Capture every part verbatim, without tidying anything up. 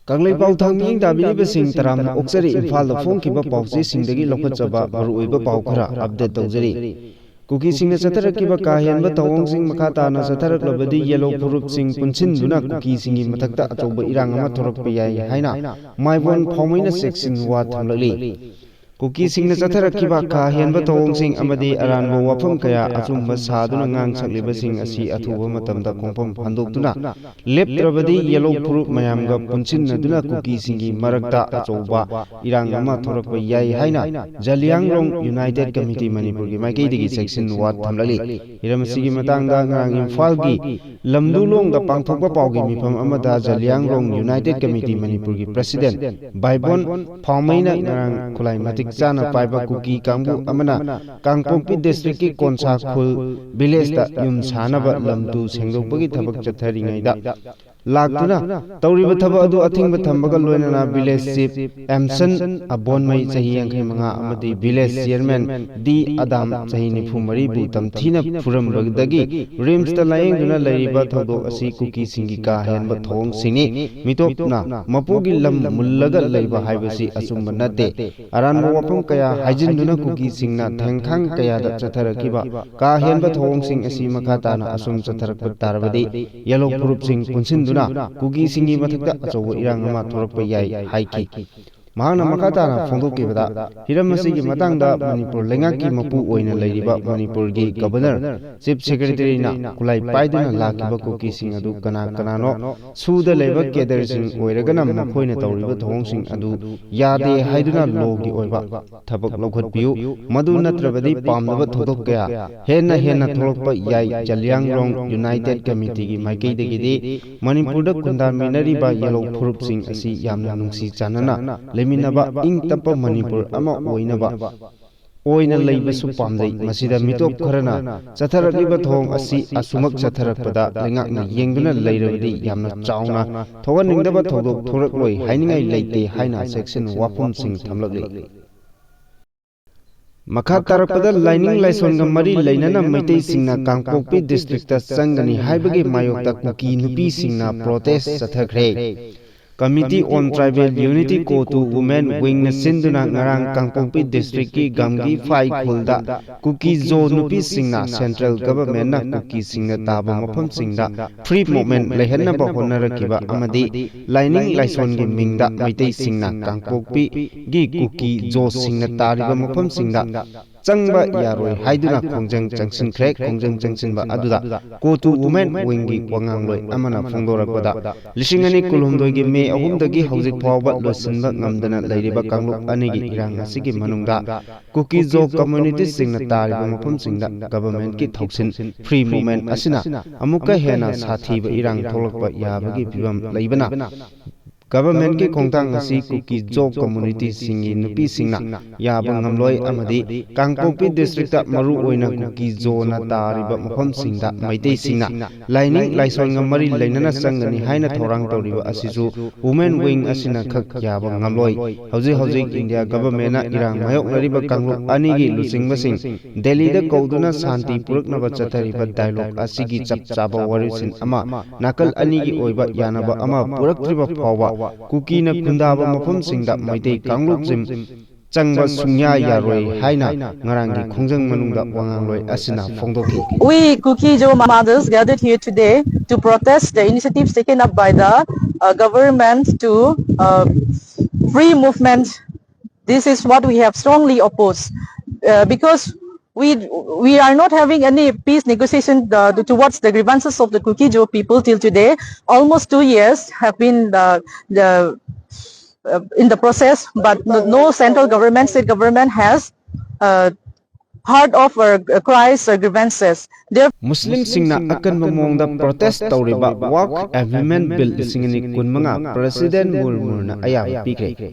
ꯀꯪꯂꯩꯄꯥꯛ ꯊꯥꯡ ꯃꯤꯠꯌꯦꯡ ꯇꯥꯕꯤꯔꯤꯕꯁꯤꯡ ꯇꯔꯥꯝꯅ ꯑꯣꯛꯆꯔꯤ꯫ ꯏꯝꯐꯥꯜꯗ ꯐꯣꯡꯈꯤꯕ ꯄꯥꯎꯆꯦꯁꯤꯡꯗꯒꯤ ꯂꯧꯈꯠꯆꯕ ꯃꯔꯨꯑꯣꯏꯕ ꯄꯥꯎ ꯈꯔ ꯑꯞꯗꯦꯠ ꯇꯧꯖꯔꯤ꯫ ꯀꯨꯀꯤꯁꯤꯡꯅ ꯆꯠꯊꯔꯛꯈꯤꯕ ꯀꯥ ꯍꯦꯟꯕ ꯊꯧꯑꯣꯡꯁꯤꯡ ꯃꯈꯥ ꯇꯥꯅ ꯆꯠꯊꯔꯛꯂꯕꯗꯤ ꯌꯦꯂꯧ ꯐꯨꯔꯨꯞꯁꯤꯡ ꯄꯨꯟꯁꯤꯟꯗꯨꯅ ꯀꯨꯀꯤꯁꯤꯡꯒꯤ ꯃꯊꯛꯇ ꯑꯆꯧꯕ ꯏꯔꯥꯡ ꯑꯃ ꯊꯣꯔꯛꯄ ꯌꯥꯏ ꯍꯥꯏꯅ ꯃꯥꯏꯕꯣꯟ ꯐꯥꯎꯃꯩꯅ ꯆꯦꯛꯁꯤꯟ ꯋꯥ ꯊꯝꯂꯛꯂꯤ꯫ ꯀꯨꯀꯤꯁꯤꯡꯅ ꯆꯠꯊꯔꯛꯈꯤꯕ ꯀꯥ ꯍꯦꯟꯕ ꯊꯧꯑꯣꯡꯁꯤꯡ ꯑꯃꯗꯤ ꯑꯔꯥꯟꯕ ꯋꯥꯐꯝ ꯀꯌꯥ ꯑꯆꯨꯝꯕ ꯁꯥꯗꯨꯅ ꯉꯥꯡ ꯁꯛꯂꯤꯕꯁꯤꯡ ꯑꯁꯤ ꯑꯊꯨꯕ ꯃꯇꯝꯗ ꯈꯣꯡꯐꯝ ꯍꯟꯗꯣꯛꯇꯨꯅ ꯂꯦꯞꯇ꯭ꯔꯕꯗꯤ ꯌꯦꯂꯧ ꯐꯨꯔꯨꯞ ꯃꯌꯥꯝꯒ ꯄꯨꯟꯁꯤꯟꯅꯗꯨꯅ ꯀꯨꯀꯤꯁꯤꯡꯒꯤ ꯃꯔꯛꯇ ꯑꯆꯧꯕ ꯏꯔꯥꯡ ꯑꯃ ꯊꯣꯔꯛꯄ ꯌꯥꯏ ꯍꯥꯏꯅ ꯖꯂꯤꯌꯥꯡꯔꯣꯡ ꯌꯨꯅꯥꯏꯇꯦꯠ ꯀꯃꯤꯇꯤ ꯃꯅꯤꯄꯨꯔꯒꯤ ꯃꯥꯏꯀꯩꯗꯒꯤ ꯆꯦꯛꯁꯤꯟ ꯋꯥ ꯊꯝꯂꯛꯂꯤ꯫ ꯍꯤꯔꯝ ꯑꯁꯤꯒꯤ ꯃꯇꯥꯡꯗ ꯉꯔꯥꯡ ꯏꯝꯐꯥꯜꯒꯤ ꯂꯝꯗꯨꯂꯣꯡꯗ ꯄꯥꯡꯊꯣꯛꯄ ꯄꯥꯎꯒꯤ ꯃꯤꯐꯝ ꯑꯃꯗ ꯖꯂꯤꯌꯥꯡꯔꯣꯡ ꯌꯨꯅꯥꯏꯇꯦꯠ ꯀꯃꯤꯇꯤ ꯃꯅꯤꯄꯨꯔꯒꯤ ꯄ꯭ꯔꯁꯤꯗꯦꯟ ꯕꯥꯏꯕꯣꯟ ꯐꯥꯎꯃꯩꯅ ꯉꯔꯥꯡ ꯈꯨꯠꯂꯥꯏ ꯃꯇꯤꯛ ꯆꯥꯅ ꯄꯥꯏꯕ ꯀꯨꯀꯤ ꯀꯥꯡꯕꯨ ꯑꯃꯅ ꯀꯥꯡꯄꯣꯛꯄꯤ ꯗꯤꯁꯇ꯭ꯔꯤꯛꯀꯤ ꯀꯣꯟꯁꯥ ꯈꯨꯜ ꯚꯤꯂꯦꯖꯇ ꯌꯨꯝ ꯁꯥꯅꯕ ꯂꯝ ꯇꯨ ꯁꯦꯡꯗꯣꯛꯄꯒꯤ ꯊꯕꯛ ꯆꯠꯊꯔꯤꯉꯩꯗ ꯂꯥꯛꯇꯨꯅ ꯇꯧꯔꯤꯕ ꯊꯕꯛ ꯑꯗꯨ ꯑꯊꯤꯡꯕ ꯊꯝꯕꯒ ꯂꯣꯏꯅꯅ ꯚꯤꯂꯦꯖ ꯆꯤꯐ ꯑꯦꯝꯁꯟ ꯑꯕꯣꯟꯃꯩ ꯆꯍꯤ ꯌꯥꯡꯈꯩ ꯃꯉꯥ ꯑꯃꯗꯤ ꯚꯤꯂꯦꯖ ꯆꯤꯌꯔꯃꯦꯟ ꯗꯤ ꯑꯗꯥꯝ ꯆꯍꯤ ꯅꯤꯐꯨ ꯃꯔꯤꯕꯨ ꯇꯝꯊꯤꯅ ꯐꯨꯔꯝꯕꯗꯒꯤ ꯔꯤꯝꯁꯇ ꯂꯥꯌꯦꯡꯗꯨꯅ ꯂꯩꯔꯤꯕ ꯊꯧꯗꯣꯛ ꯑꯁꯤ ꯀꯨꯀꯤꯁꯤꯡꯒꯤ ꯀꯥ ꯍꯦꯟꯕ ꯊꯧꯑꯣꯡꯁꯤꯡꯅꯤ꯫ ꯃꯤꯇꯣꯞꯅ ꯃꯄꯨꯒꯤ ꯂꯝ ꯃꯨꯜꯂꯒ ꯂꯩꯕ ꯍꯥꯏꯕꯁꯤ ꯑꯆꯨꯝꯕ ꯅꯠꯇꯦ꯫ ꯑꯔꯥꯟꯕ ꯋꯥꯐꯝ ꯀꯌꯥ ꯍꯥꯏꯖꯤꯟꯗꯨꯅ ꯀꯨꯀꯤꯁꯤꯡꯅ ꯊꯦꯡꯈꯥꯡ ꯀꯌꯥꯗ ꯆꯠꯊꯔꯛꯈꯤꯕ ꯀꯥ ꯍꯦꯟꯕ ꯊꯧꯑꯣꯡꯁꯤꯡ ꯑꯁꯤ ꯃꯈꯥ ꯇꯥꯅ ꯑꯁꯨꯝ ꯆꯠꯊꯔꯛꯄ ꯇꯥꯔꯕꯗꯤ ꯌꯦꯂꯧ ꯐꯨꯔꯨꯞꯁꯤꯡ ꯄꯨꯟꯁꯤꯟꯗꯨꯅ ꯀꯨꯀꯤꯁꯤꯡꯒꯤ ꯃꯊꯛꯇ ꯑꯆꯧꯕ ꯏꯔꯥꯡ ꯑꯃ ꯊꯣꯛꯂꯛꯄ ꯌꯥꯏ ꯍꯥꯏꯈꯤ꯫ ꯃꯍꯥꯛꯅ ꯃꯈꯥ ꯇꯥꯅ ꯐꯣꯡꯗꯣꯛꯈꯤꯕꯗ, ꯍꯤꯔꯝ ꯑꯁꯤꯒꯤ ꯃꯇꯥꯡꯗ ꯃꯅꯤꯄꯨꯔ ꯂꯩꯉꯥꯛꯀꯤ ꯃꯄꯨ ꯑꯣꯏꯅ ꯂꯩꯔꯤꯕ ꯃꯅꯤꯄꯨꯔꯒꯤ ꯒꯕꯔꯅꯔ, ꯆꯤꯐ ꯁꯦꯀ꯭ꯔꯦꯇꯔꯤꯅ ꯈꯨꯠꯂꯥꯏ ꯄꯥꯏꯗꯨꯅ ꯂꯥꯛꯈꯤꯕ ꯀꯨꯀꯤꯁꯤꯡ ꯑꯗꯨ ꯀꯅꯥ ꯀꯅꯥꯅꯣ, ꯁꯨꯗ ꯂꯩꯕ ꯀꯦꯗꯔꯁꯤꯡ ꯑꯣꯏꯔꯒꯅ ꯃꯈꯣꯏꯅ ꯇꯧꯔꯤꯕ ꯊꯧꯑꯣꯡꯁꯤꯡ ꯑꯗꯨ ꯌꯥꯗꯦ ꯍꯥꯏꯗꯨꯅ ꯂꯣꯒꯤ ꯑꯣꯏꯕ ꯊꯕꯛ ꯂꯧꯈꯠꯄꯤꯌꯨ꯫ ꯃꯗꯨ ꯅꯠꯇ꯭ꯔꯕꯗꯤ ꯄꯥꯝꯗꯕ ꯊꯧꯗꯣꯛ ꯀꯌꯥ ꯍꯦꯟꯅ ꯍꯦꯟꯅ ꯊꯣꯛꯂꯛꯄ ꯌꯥꯏ꯫ ꯖꯂꯤꯌꯥꯡꯔꯣꯡ ꯌꯨꯅꯥꯏꯇꯦꯠ ꯀꯃꯤꯇꯤꯒꯤ ꯃꯥꯏꯀꯩꯗꯒꯤꯗꯤ ꯃꯅꯤꯄꯨꯔꯗ ꯈꯨꯟꯗꯥꯃꯤꯟꯅꯔꯤꯕ ꯌꯦꯂꯧ ꯐꯨꯔꯨꯞꯁꯤꯡ ꯑꯁꯤ ꯌꯥꯝꯅ ꯅꯨꯡꯁꯤ ꯆꯥꯟꯅꯅ ꯂꯩꯃꯤꯟꯅꯕ, ꯏꯪ ꯇꯞꯄ ꯃꯅꯤꯄꯨꯔ ꯑꯃ ꯑꯣꯏꯅꯕ ꯑꯣꯏꯅ ꯂꯩꯕꯁꯨ ꯄꯥꯝꯖꯩ꯫ ꯃꯁꯤꯗ ꯃꯤꯇꯣꯞ ꯈꯔꯅ ꯆꯠꯊꯔꯛꯂꯤꯕ ꯊꯧꯑꯣꯡ ꯑꯁꯤ ꯑꯁꯨꯃꯛ ꯆꯠꯊꯔꯛꯄꯗ ꯂꯩꯉꯥꯛꯅ ꯌꯦꯡꯗꯨꯅ ꯂꯩꯔꯕꯗꯤ ꯌꯥꯝꯅ ꯆꯥꯎꯅ ꯊꯣꯛꯍꯟꯅꯤꯡꯗꯕ ꯊꯧꯗꯣꯛ ꯊꯣꯔꯛꯂꯣꯏ ꯍꯥꯏꯅꯤꯡꯉꯥꯏ ꯂꯩꯇꯦ ꯍꯥꯏꯅ ꯆꯦꯛꯁꯤꯟ ꯋꯥꯐꯝꯁꯤꯡ ꯊꯝꯂꯛꯂꯤ꯫ ꯃꯈꯥ ꯇꯥꯔꯛꯄꯗ ꯂꯥꯏꯅꯤꯡ ꯂꯥꯏꯁꯣꯟꯒ ꯃꯔꯤ ꯂꯩꯅꯅ ꯃꯩꯇꯩꯁꯤꯡꯅ ꯀꯥꯡꯄꯣꯛꯄꯤ ꯗꯤꯁꯇ꯭ꯔꯤꯛꯇ ꯆꯪꯒꯅꯤ ꯍꯥꯏꯕꯒꯤ ꯃꯥꯌꯣꯛꯇ ꯀꯨꯀꯤ ꯅꯨꯄꯤꯁꯤꯡꯅ protest ꯆꯠꯊꯈ꯭ꯔꯦ꯫ Committee on Tribal Unity, CoTU Women Wing ꯅ ꯁꯤꯟꯗꯨꯅ ꯉꯔꯥꯡ ꯀꯥꯡꯄꯣꯛꯄꯤ district ꯀꯤ ꯒꯝꯒꯤ ꯐꯥꯏ ꯈꯨꯜꯗ ꯀꯨꯀꯤ ꯖꯣ ꯅꯨꯄꯤꯁꯤꯡꯅ central government ꯅ ꯀꯨꯀꯤꯁꯤꯡꯅ ꯇꯥꯕ ꯃꯐꯝꯁꯤꯡꯗ free movement ꯂꯩꯍꯟꯅꯕ ꯍꯣꯠꯅꯔꯛꯈꯤꯕ ꯑꯃꯗꯤ ꯂꯥꯏꯅꯤꯡ ꯂꯥꯏꯁꯣꯟꯒꯤ ꯃꯤꯡꯗ ꯃꯩꯇꯩꯁꯤꯡꯅ ꯀꯥꯡꯄꯣꯛꯄꯤꯒꯤ ꯀꯨꯀꯤ ꯖꯣꯁꯤꯡꯅ ꯇꯥꯔꯤꯕ ꯃꯐꯝꯁꯤꯡꯗ ꯆꯪꯕ ꯌꯥꯔꯣꯏ ꯍꯥꯏꯗꯨꯅ ꯈꯣꯡꯖꯪ ꯆꯪꯁꯤꯟꯈ꯭ꯔꯦ꯫ ꯈꯣꯡꯖꯪ ꯆꯪꯁꯤꯟꯕ ꯑꯗꯨꯗ CoTU Women Wing ꯒꯤ ꯋꯥꯉꯥꯡꯂꯣꯏ ꯑꯃꯅ ꯐꯣꯡꯗꯣꯔꯛꯄꯗ, ꯂꯤꯁꯤꯡ ꯑꯅꯤ ꯀꯨꯟꯍꯨꯝꯗꯣꯏꯒꯤ ꯃꯦ ꯑꯍꯨꯝꯗꯒꯤ ꯍꯧꯖꯤꯛ ꯐꯥꯎꯕ ꯂꯣꯏꯁꯤꯟꯕ ꯉꯝꯗꯅ ꯂꯩꯔꯤꯕ ꯀꯥꯡꯂꯨꯞ ꯑꯅꯤꯒꯤ ꯏꯔꯥꯡ ꯑꯁꯤꯒꯤ ꯃꯅꯨꯡꯗ ꯀꯨꯀꯤ ꯖꯣ community ꯁꯤꯡꯅ ꯇꯥꯔꯤꯕ ꯃꯐꯝꯁꯤꯡꯗ government ꯀꯤ ꯊꯧꯁꯤꯜ free movement ꯑꯁꯤꯅ ꯑꯃꯨꯛꯀ ꯍꯦꯟꯅ ꯁꯥꯊꯤꯕ ꯏꯔꯥꯡ ꯊꯣꯛꯂꯛꯄ ꯌꯥꯕꯒꯤ ꯐꯤꯕꯝ ꯂꯩꯕꯅ, government ꯀꯤ ꯈꯣꯡꯊꯥꯡ ꯑꯁꯤ ꯀꯨꯀꯤ ꯖꯣ community ꯁꯤꯡꯒꯤ ꯅꯨꯄꯤꯁꯤꯡꯅ ꯌꯥꯕ ꯉꯝꯂꯣꯏ ꯑꯃꯗꯤ ꯀꯥꯡꯄꯣꯛꯄꯤ district ꯇ ꯃꯔꯨ ꯑꯣꯏꯅ ꯀꯨꯀꯤ ꯖꯣꯅ ꯇꯥꯔꯤꯕ ꯃꯐꯝꯁꯤꯡꯗ ꯃꯩꯇꯩꯁꯤꯡꯅ ꯂꯥꯏꯅꯤꯡ ꯂꯥꯏꯁꯣꯟꯒ ꯃꯔꯤ ꯂꯩꯅꯅ ꯆꯪꯒꯅꯤ ꯍꯥꯏꯅ ꯊꯧꯔꯥꯡ ꯇꯧꯔꯤꯕ ꯑꯁꯤꯁꯨ Women Wing ꯑꯁꯤꯅ ꯈꯛ ꯌꯥꯕ ꯉꯝꯂꯣꯏ꯫ ꯍꯧꯖꯤꯛ ꯍꯧꯖꯤꯛ India government ꯅ ꯏꯔꯥꯡ ꯃꯥꯌꯣꯛꯅꯔꯤꯕ ꯀꯥꯡꯂꯨꯞ ꯑꯅꯤꯒꯤ ꯂꯨꯆꯤꯡꯕꯁꯤꯡ ꯗꯦꯜꯂꯤꯗ ꯀꯧꯗꯨꯅ ꯁꯥꯟꯇꯤ ꯄꯨꯔꯛꯅꯕ ꯆꯠꯊꯔꯤꯕ dialogue ꯑꯁꯤꯒꯤ ꯆꯞ ꯆꯥꯕ ꯋꯥꯔꯦꯞꯁꯤꯟ ꯑꯃ, ꯅꯥꯀꯜ ꯑꯅꯤꯒꯤ ꯑꯣꯏꯕ ꯌꯥꯅꯕ ꯑꯃ ꯄꯨꯔꯛꯇ꯭ꯔꯤꯕ ꯐꯥꯎꯕ ꯀꯨꯀꯤꯅ ꯈꯨꯟꯗꯥꯕ ꯃꯐꯝꯁꯤꯡꯗ ꯃꯩꯇꯩ ꯀꯥꯡꯂꯨꯞꯁꯤꯡ ꯆꯪꯕ ꯁꯨꯡꯌꯥ ꯌꯥꯔꯣꯏ ꯍꯥꯏꯅ ꯉꯔꯥꯡꯒꯤ ꯈꯣꯡꯖꯪ ꯃꯅꯨꯡꯗ ꯋꯥꯉꯥꯡꯂꯣꯏ ꯑꯁꯤꯅ ꯐꯣꯡꯗꯣꯛꯈꯤ꯫ We Kuki-Zo mothers gathered here today to protest the initiatives taken up by the uh, government to uh, free movement. This is what we have strongly opposed uh, because we we are not having any peace negotiation uh, towards the grievances of the Kuki-Zo people till today. Almost two years have been uh, the, uh, in the process, but no, no central government, state government has uh, heard of our cries or grievances. Therefore, ꯃꯨꯁꯂꯤꯝꯁꯤꯡꯅ ꯑꯀꯟꯕ ꯃꯑꯣꯡꯗ protest ꯇꯧꯔꯤꯕ Waqf Amendment Bill ꯂꯤꯁꯤꯡ ꯑꯅꯤ ꯀꯨꯟꯃꯉꯥ President ꯃꯨꯔꯃꯨꯅ ꯑꯌꯥꯕ ꯄꯤꯈ꯭ꯔꯦ꯫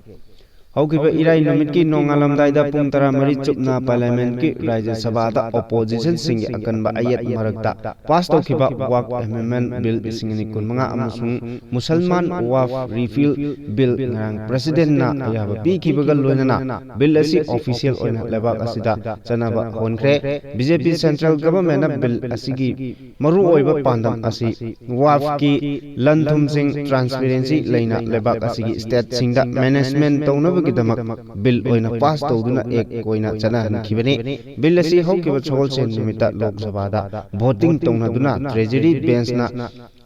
ꯍꯧꯈꯤꯕ ꯏꯔꯥꯏ ꯅꯨꯃꯤꯠꯀꯤ ꯅꯣꯡꯉꯥꯜꯂꯝꯗꯥꯏꯗ ꯄꯨꯡ ꯇꯔꯥꯃꯔꯤ ꯆꯨꯞꯅ Parliament ꯀꯤ ꯔꯥꯖ꯭ꯌ ꯁꯚꯥꯗ opposition ꯁꯤꯡꯒꯤ ꯑꯀꯟꯕ ꯑꯌꯦꯠ ꯃꯔꯛꯇ pass ꯇꯧꯈꯤꯕ Waqf Amendment Bill ꯂꯤꯁꯤꯡ ꯑꯅꯤ ꯀꯨꯟꯃꯉꯥ ꯑꯃꯁꯨꯡ Mussalman Waqf Repeal Bill ꯉꯔꯥꯡ President ꯅ ꯑꯌꯥꯕ ꯄꯤꯈꯤꯕꯒ ꯂꯣꯏꯅꯅ bill ꯑꯁꯤ official ꯑꯣꯏꯅ ꯂꯩꯕꯥꯛ ꯑꯁꯤꯗ ꯆꯠꯅꯕ ꯍꯣꯟꯈ꯭ꯔꯦ꯫ B J P Central Government ꯅ bill ꯑꯁꯤꯒꯤ ꯃꯔꯨꯑꯣꯏꯕ ꯄꯥꯟꯗꯝ ꯑꯁꯤ Waqf ꯀꯤ ꯂꯟ ꯊꯨꯝꯁꯤꯡ transparency ꯂꯩꯅ ꯂꯩꯕꯥꯛ ꯑꯁꯤꯒꯤ state ꯁꯤꯡꯗ management ꯇꯧꯅꯕꯒꯤꯗꯃꯛ bill ꯑꯣꯏꯅ pass ꯇꯧꯗꯨꯅ act ꯑꯣꯏꯅ ꯆꯠꯅꯍꯟꯈꯤꯕꯅꯤ꯫ Bill ꯑꯁꯤ ꯍꯧꯈꯤꯕ ꯁꯒꯣꯜꯁꯦꯟ ꯅꯨꯃꯤꯠꯇ Lok Sabha ꯗ voting ꯇꯧꯅꯗꯨꯅ Treasury Bench ꯅ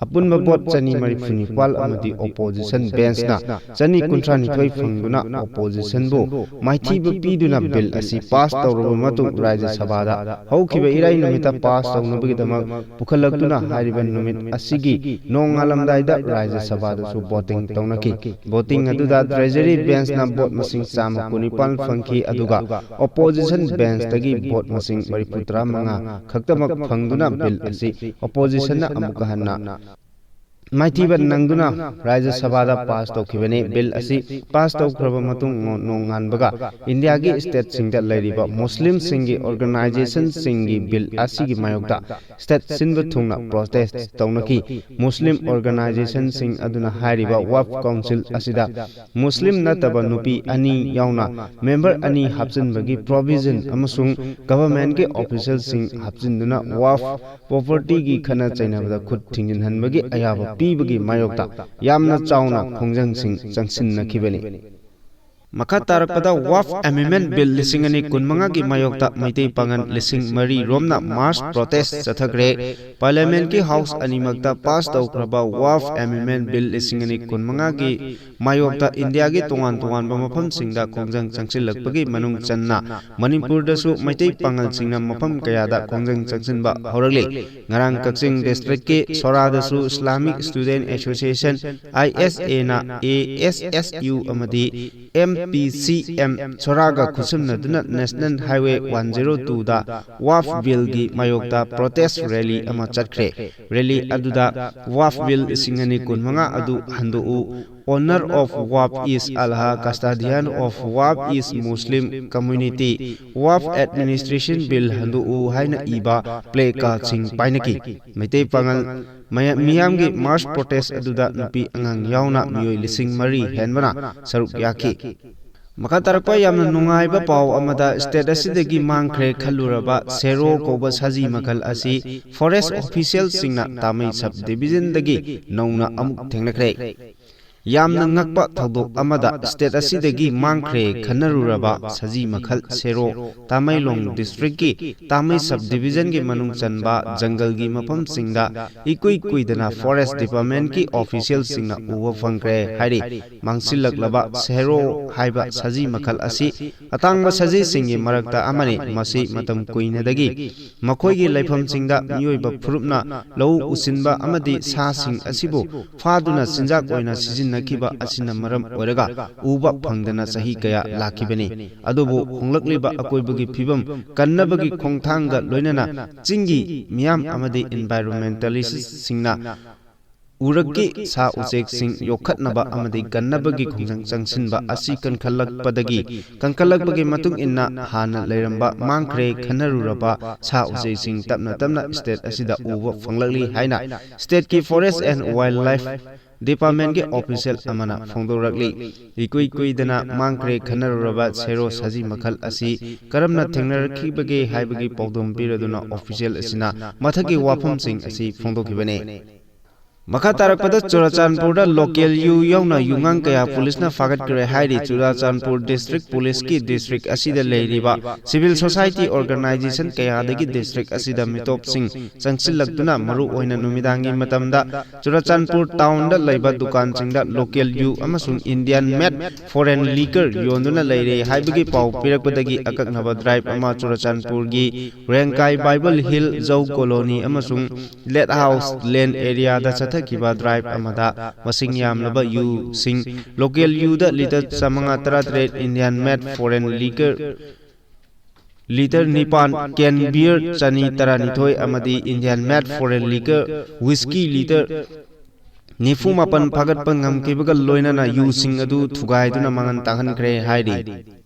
ꯑꯄꯨꯟꯕ vote ꯆꯅꯤ ꯃꯔꯤꯐꯨ ꯅꯤꯄꯥꯜ ꯑꯃꯗꯤ opposition bench ꯅ ꯆꯅꯤ ꯀꯨꯟꯊ꯭ꯔꯥ ꯅꯤꯊꯣꯏ ꯐꯪꯗꯨꯅ opposition ꯕꯨ ꯃꯥꯏꯊꯤꯕ ꯄꯤꯗꯨꯅ bill ꯑꯁꯤ pass ꯇꯧꯔꯕ ꯃꯇꯨꯡ ꯔꯥꯖ꯭ꯌ ꯁꯚꯥꯗ ꯍꯧꯈꯤꯕ ꯏꯔꯥꯏ ꯅꯨꯃꯤꯠꯇ pass ꯇꯧꯅꯕꯒꯤꯗꯃꯛ ꯄꯨꯈꯠꯂꯛꯇꯨꯅ ꯍꯥꯏꯔꯤꯕ ꯅꯨꯃꯤꯠ ꯑꯁꯤꯒꯤ ꯅꯣꯡꯉꯥꯜꯂꯝꯗꯥꯏꯗ ꯔꯥꯖ꯭ꯌ ꯁꯚꯥꯗꯁꯨ voting ꯇꯧꯅꯈꯤ꯫ Voting ꯑꯗꯨꯗ Treasury Bench ꯅ vote ꯃꯁꯤꯡ ꯆꯥꯝꯃ ꯀꯨꯟꯅꯤꯄꯥꯜ ꯐꯪꯈꯤ, ꯑꯗꯨꯒ opposition bench ꯇꯒꯤ vote ꯃꯁꯤꯡ ꯃꯔꯤꯐꯨ ꯇꯔꯥꯃꯉꯥ ꯈꯛꯇꯃꯛ ꯐꯪꯗꯨꯅ bill ꯑꯁꯤ opposition ꯅ ꯑꯃꯨꯛꯀ ꯍꯟꯅ ꯃꯥꯏꯊꯤꯕ ꯅꯪꯗꯨꯅ ꯔꯥꯖ꯭ꯌ ꯁꯚꯥꯗ pass ꯇꯧꯈꯤꯕꯅꯤ꯫ Bill ꯑꯁꯤ pass ꯇꯧꯈ꯭ꯔꯕ ꯃꯇꯨꯡ ꯅꯣꯡꯉꯥꯟꯕꯒ ꯏꯟꯗꯤꯌꯥꯒꯤ state ꯁꯤꯡꯗ ꯂꯩꯔꯤꯕ ꯃꯨꯁꯂꯤꯝꯁꯤꯡꯒꯤ organization ꯁꯤꯡꯒꯤ bill ꯑꯁꯤꯒꯤ ꯃꯥꯌꯣꯛꯇ state ꯁꯤꯟꯕ ꯊꯨꯡꯅ protest ꯇꯧꯅꯈꯤ꯫ ꯃꯨꯁꯂꯤꯝ organization ꯁꯤꯡ ꯑꯗꯨꯅ ꯍꯥꯏꯔꯤꯕ Waqf Council ꯑꯁꯤꯗ ꯃꯨꯁꯂꯤꯝ ꯅꯠꯇꯕ ꯅꯨꯄꯤ ꯑꯅꯤ ꯌꯥꯎꯅ member ꯑꯅꯤ ꯍꯥꯞꯆꯤꯟꯕꯒꯤ provision ꯑꯃꯁꯨꯡ government ꯀꯤ official ꯁꯤꯡ ꯍꯥꯞꯆꯤꯟꯗꯨꯅ Waqf property ꯒꯤ ꯈꯠꯅ ꯆꯩꯅꯕꯗ ꯈꯨꯠ ꯊꯤꯡꯖꯤꯟꯍꯟꯕꯒꯤ ꯑꯌꯥꯕ ꯄꯤꯕꯒꯤ ꯃꯥꯌꯣꯛꯇ ꯌꯥꯝꯅ ꯆꯥꯎꯅ ꯈꯣꯡꯖꯪꯁꯤꯡ ꯆꯪꯁꯤꯟꯅꯈꯤꯕꯅꯤ꯫ ꯃꯈꯥ ꯇꯥꯔꯛꯄꯗ Waqf Amendment Bill ꯂꯤꯁꯤꯡ ꯑꯅꯤ ꯀꯨꯟꯃꯉꯥꯒꯤ ꯃꯥꯌꯣꯛꯇ ꯃꯩꯇꯩ ꯄꯥꯉꯜ ꯂꯤꯁꯤꯡ ꯃꯔꯤ ꯔꯣꯝꯅ mass protest ꯆꯠꯊꯈ꯭ꯔꯦ꯫ Parliament ꯀꯤ house ꯑꯅꯤꯃꯛꯇ pass ꯇꯧꯈ꯭ꯔꯕ Waqf Amendment Bill ꯂꯤꯁꯤꯡ ꯑꯅꯤ ꯀꯨꯟꯃꯉꯥꯒꯤ ꯃꯥꯌꯣꯛꯇ ꯏꯟꯗꯤꯌꯥꯒꯤ ꯇꯣꯉꯥꯟ ꯇꯣꯉꯥꯟꯕ ꯃꯐꯝꯁꯤꯡꯗ ꯈꯣꯡꯖꯪ ꯆꯪꯁꯤꯜꯂꯛꯄꯒꯤ ꯃꯅꯨꯡ ꯆꯟꯅ ꯃꯅꯤꯄꯨꯔꯗꯁꯨ ꯃꯩꯇꯩ ꯄꯥꯉꯜꯁꯤꯡꯅ ꯃꯐꯝ ꯀꯌꯥꯗ ꯈꯣꯡꯖꯪ ꯆꯪꯁꯤꯟꯕ ꯍꯧꯔꯛꯂꯤ꯫ ꯉꯔꯥꯡ ꯀꯛꯆꯤꯡ district ꯀꯤ ꯁꯣꯔꯥꯗꯁꯨ Islamic Student Association, I S A ꯅ A S S U ꯑꯃꯗꯤ M P C M ꯁꯣꯔꯥꯒ ꯈꯨꯠꯁꯝꯅꯗꯨꯅ National Highway one zero two ꯗ Waqf Bill ꯒꯤ ꯃꯥꯌꯣꯛꯇ protest rally ꯑꯃ ꯆꯠꯈ꯭ꯔꯦ꯫ Rally ꯑꯗꯨꯗ Waqf Bill ꯂꯤꯁꯤꯡ ꯑꯅꯤ ꯀꯨꯟꯃꯉꯥ ꯑꯗꯨ ꯍꯟꯗꯣꯛꯎ, "Owner of Waqf is Allah, custodian of Waqf is Muslim community, Waqf Administration Bill ꯍꯟꯗꯣꯛꯎ" ꯍꯥꯏꯅ ꯏꯕ ꯄ꯭ꯂꯦ ꯀꯥꯔꯗꯁꯤꯡ ꯄꯥꯏꯅꯈꯤ꯫ ꯃꯩꯇꯩ ꯄꯥꯉꯜ ꯃꯌꯥ-, ꯃꯤꯌꯥꯝꯒꯤ ꯃꯥꯔꯆ ꯄ꯭ꯔꯣꯇꯦꯁ ꯑꯗꯨꯗ ꯅꯨꯄꯤ ꯑꯉꯥꯡ ꯌꯥꯎꯅ ꯃꯤꯑꯣꯏ ꯂꯤꯁꯤꯡ ꯃꯔꯤ ꯍꯦꯟꯕꯅ ꯁꯔꯨꯛ ꯌꯥꯈꯤ꯫ ꯃꯈꯥ ꯇꯥꯔꯛꯄ ꯌꯥꯝꯅ ꯅꯨꯡꯉꯥꯏꯕ ꯄꯥꯎ ꯑꯃꯗ, ꯁ꯭ꯇꯦꯠ ꯑꯁꯤꯗꯒꯤ ꯃꯥꯡꯈ꯭ꯔꯦ ꯈꯜꯂꯨꯔꯕ ꯁꯦꯔꯣ ꯀꯧꯕ ꯁꯖꯤ ꯃꯈꯜ ꯑꯁꯤ ꯐꯣꯔꯦꯁ ꯑꯣꯐꯤꯁꯤꯌꯦꯜꯁꯤꯡꯅ ꯇꯥꯃꯩ ꯁꯕ ꯗꯤꯕꯤꯖꯟꯗꯒꯤ ꯅꯧꯅ ꯑꯃꯨꯛ ꯊꯦꯡꯅꯈ꯭ꯔꯦ꯫ ꯌꯥꯝꯅ ꯉꯛꯄ ꯊꯧꯗꯣꯛ ꯑꯃꯗ, ꯁ꯭ꯇꯦꯠ ꯑꯁꯤꯗꯒꯤ ꯃꯥꯡꯈ꯭ꯔꯦ ꯈꯟꯅꯔꯨꯔꯕ ꯁꯖꯤ ꯃꯈꯜ ꯁꯦꯔꯣ, ꯇꯥꯃꯩꯂꯣꯡ ꯗꯤꯁꯇ꯭ꯔꯤꯛꯀꯤ ꯇꯥꯃꯩ ꯁꯕ ꯗꯤꯕꯤꯖꯟꯒꯤ ꯃꯅꯨꯡ ꯆꯟꯕ ꯖꯪꯒꯜꯒꯤ ꯃꯐꯝꯁꯤꯡꯗ ꯏꯀꯨꯏ ꯀꯨꯏꯗꯅ ꯐꯣꯔꯦꯁ ꯗꯤꯄꯥꯔꯠꯃꯦꯟꯠꯀꯤ ꯑꯣꯐꯤꯁꯤꯌꯦꯜꯁꯤꯡꯅ ꯎꯕ ꯐꯪꯈ꯭ꯔꯦ ꯍꯥꯏꯔꯤ꯫ ꯃꯥꯡꯁꯤꯜꯂꯛꯂꯕ ꯁꯦꯔꯣ ꯍꯥꯏꯕ ꯁꯖꯤ ꯃꯈꯜ ꯑꯁꯤ ꯑꯇꯥꯡꯕ ꯁꯖꯤꯁꯤꯡꯒꯤ ꯃꯔꯛꯇ ꯑꯃꯅꯤ꯫ ꯃꯁꯤ ꯃꯇꯝ ꯀꯨꯏꯅꯗꯒꯤ ꯃꯈꯣꯏꯒꯤ ꯂꯩꯐꯝꯁꯤꯡꯗ ꯃꯤꯑꯣꯏꯕ ꯐꯨꯔꯨꯞꯅ ꯂꯧꯎ ꯎꯁꯤꯟꯕ ꯑꯃꯗꯤ ꯁꯥꯁꯤꯡ ꯑꯁꯤꯕꯨ ꯐꯥꯗꯨꯅ ꯆꯤꯟꯖꯥꯛ ꯑꯣꯏꯅ ꯁꯤꯖꯤꯟꯅꯈꯤꯕ ꯑꯁꯤꯅ ꯃꯔꯝ ꯑꯣꯏꯔꯒ ꯎꯕ ꯐꯪꯗꯅ ꯆꯍꯤ ꯀꯌꯥ ꯂꯥꯛꯈꯤꯕꯅꯤ꯫ ꯑꯗꯨꯕꯨ ꯍꯣꯡꯂꯛꯂꯤꯕ ꯑꯀꯣꯏꯕꯒꯤ ꯐꯤꯕꯝ ꯀꯟꯅꯕꯒꯤ ꯈꯣꯡꯊꯥꯡꯒ ꯂꯣꯏꯅꯅ ꯆꯤꯡꯒꯤ ꯃꯤꯌꯥꯝ ꯑꯃꯗꯤ ꯏꯟꯚꯥꯏꯔꯣꯟꯃꯦꯟꯇꯦꯂꯤꯁ꯭ꯠꯁꯤꯡꯅ ꯎꯔꯛꯀꯤ ꯁꯥ ꯎꯆꯦꯛꯁꯤꯡ ꯌꯣꯛꯈꯠꯅꯕ ꯑꯃꯗꯤ ꯀꯟꯅꯕꯒꯤ ꯈꯣꯡꯖꯪ ꯆꯪꯁꯤꯟꯕ ꯑꯁꯤ ꯀꯟꯈꯠꯂꯛꯄꯗꯒꯤ, ꯀꯟꯈꯠꯂꯛꯄꯒꯤ ꯃꯇꯨꯡ ꯏꯟꯅ ꯍꯥꯟꯅ ꯂꯩꯔꯝꯕ ꯃꯥꯡꯈ꯭ꯔꯦ ꯈꯟꯅꯔꯨꯔꯕ ꯁꯥ ꯎꯆꯦꯛꯁꯤꯡ ꯇꯞꯅ ꯇꯞꯅ ꯁ꯭ꯇꯦꯠ ꯑꯁꯤꯗ ꯎꯕ ꯐꯪꯂꯛꯂꯤ ꯍꯥꯏꯅ ꯁ꯭ꯇꯦꯠꯀꯤ ꯐꯣꯔꯦꯁ ꯑꯦꯟ ꯋꯥꯏꯜꯗ ꯂꯥꯏꯐ ꯗꯤꯄꯥꯔꯠꯃꯦꯟꯠꯀꯤ ꯑꯣꯐꯤꯁꯤꯌꯦꯜ ꯑꯃꯅ ꯐꯣꯡꯗꯣꯔꯛꯂꯤ꯫ ꯏꯀꯨꯏ ꯀꯨꯏꯗꯅ ꯃꯥꯡꯈ꯭ꯔꯦ ꯈꯟꯅꯔꯨꯔꯕ ꯁꯦꯔꯣ ꯁꯖꯤ ꯃꯈꯜ ꯑꯁꯤ ꯀꯔꯝꯅ ꯊꯦꯡꯅꯔꯛꯈꯤꯕꯒꯦ ꯍꯥꯏꯕꯒꯤ ꯄꯥꯎꯗꯝ ꯄꯤꯔꯗꯨꯅ ꯑꯣꯐꯤꯁꯤꯌꯦꯜ ꯑꯁꯤꯅ ꯃꯊꯛꯀꯤ ꯋꯥꯐꯝꯁꯤꯡ ꯑꯁꯤ ꯐꯣꯡꯗꯣꯛꯈꯤꯕꯅꯤ꯫ ꯃꯈꯥ ꯇꯥꯔꯛꯄꯗ, ꯆꯨꯔꯥꯆꯥꯟꯄꯨꯔꯗ ꯂꯣꯀꯦꯜ ꯌꯨ ꯌꯥꯎꯅ ꯌꯨꯉꯥꯡ ꯀꯌꯥ ꯄꯨꯂꯤꯁꯅ ꯐꯥꯒꯠꯈ꯭ꯔꯦ ꯍꯥꯏꯔꯤ꯫ ꯆꯨꯔꯥꯆꯥꯟꯄꯨꯔ ꯗꯤꯁꯇ꯭ꯔꯤꯛ ꯄꯨꯂꯤꯁꯀꯤ ꯗꯤꯁꯇ꯭ꯔꯤꯛ ꯑꯁꯤꯗ ꯂꯩꯔꯤꯕ ꯁꯤꯚꯤꯜ ꯁꯣꯁꯥꯏꯇꯤ ꯑꯣꯔꯒꯅꯥꯏꯖꯦꯁꯟ ꯀꯌꯥꯗꯒꯤ ꯗꯤꯁꯇ꯭ꯔꯤꯛ ꯑꯁꯤꯗ ꯃꯤꯇꯣꯞꯁꯤꯡ ꯆꯪꯁꯤꯜꯂꯛꯇꯨꯅ ꯃꯔꯨꯑꯣꯏꯅ ꯅꯨꯃꯤꯗꯥꯡꯒꯤ ꯃꯇꯝꯗ ꯆꯨꯔꯥꯆꯥꯟꯄꯨꯔ ꯇꯥꯎꯟꯗ ꯂꯩꯕ ꯗꯨꯀꯥꯟꯁꯤꯡꯗ ꯂꯣꯀꯦꯜ ꯌꯨ ꯑꯃꯁꯨꯡ ꯏꯟꯗꯤꯌꯥꯟ ꯃꯦꯗ ꯐꯣꯔꯦꯟ ꯂꯤꯀꯔ ꯌꯣꯟꯗꯨꯅ ꯂꯩꯔꯦ ꯍꯥꯏꯕꯒꯤ ꯄꯥꯎ ꯄꯤꯔꯛꯄꯗꯒꯤ ꯑꯀꯛꯅꯕ ꯗ꯭ꯔꯥꯏꯕ ꯑꯃ ꯆꯨꯔꯥꯆꯥꯟꯄꯨꯔꯒꯤ ꯔꯦꯡꯀꯥꯏ ꯕꯥꯏꯕꯜ ꯍꯤꯜ, ꯖꯧ ꯀꯣꯂꯣꯅꯤ ꯑꯃꯁꯨꯡ ꯂꯦꯠ ꯍꯥꯎꯁ ꯂꯦꯟ ꯑꯦꯔꯤꯌꯥꯗ ꯆꯠꯊꯈꯤꯕ ꯗ꯭ꯔꯥꯏꯕ ꯑꯃꯗ ꯃꯁꯤꯡ ꯌꯥꯝꯂꯕ ꯌꯨꯁꯤꯡ, ꯂꯣꯀꯦꯜ ꯌꯨꯗ ꯂꯤꯇꯔ ꯆꯥꯃꯉꯥ ꯇꯔꯥꯇꯔꯦꯠ, ꯏꯟꯗꯤꯌꯥꯟ ꯃꯦꯗ ꯐꯣꯔꯦꯟ ꯂꯤꯀꯔ ꯂꯤꯇꯔ ꯅꯤꯄꯥꯟ, ꯀꯦꯟ ꯕꯤꯌꯔ ꯆꯅꯤ ꯇꯔꯥꯅꯤꯊꯣꯏ ꯑꯃꯗꯤ ꯏꯟꯗꯤꯌꯥꯟ ꯃꯦꯗ ꯐꯣꯔꯦꯟ ꯂꯤꯀꯔ ꯋꯤꯁꯀꯤ ꯂꯤꯇꯔ ꯅꯤꯐꯨ ꯃꯥꯄꯟ ꯐꯥꯒꯠꯄ ꯉꯝꯈꯤꯕꯒ ꯂꯣꯏꯅꯅ ꯌꯨꯁꯤꯡ ꯑꯗꯨ ꯊꯨꯒꯥꯏꯗꯨꯅ ꯃꯥꯡꯍꯟ ꯇꯥꯛꯍꯟꯈ꯭ꯔꯦ ꯍꯥꯏꯔꯤ꯫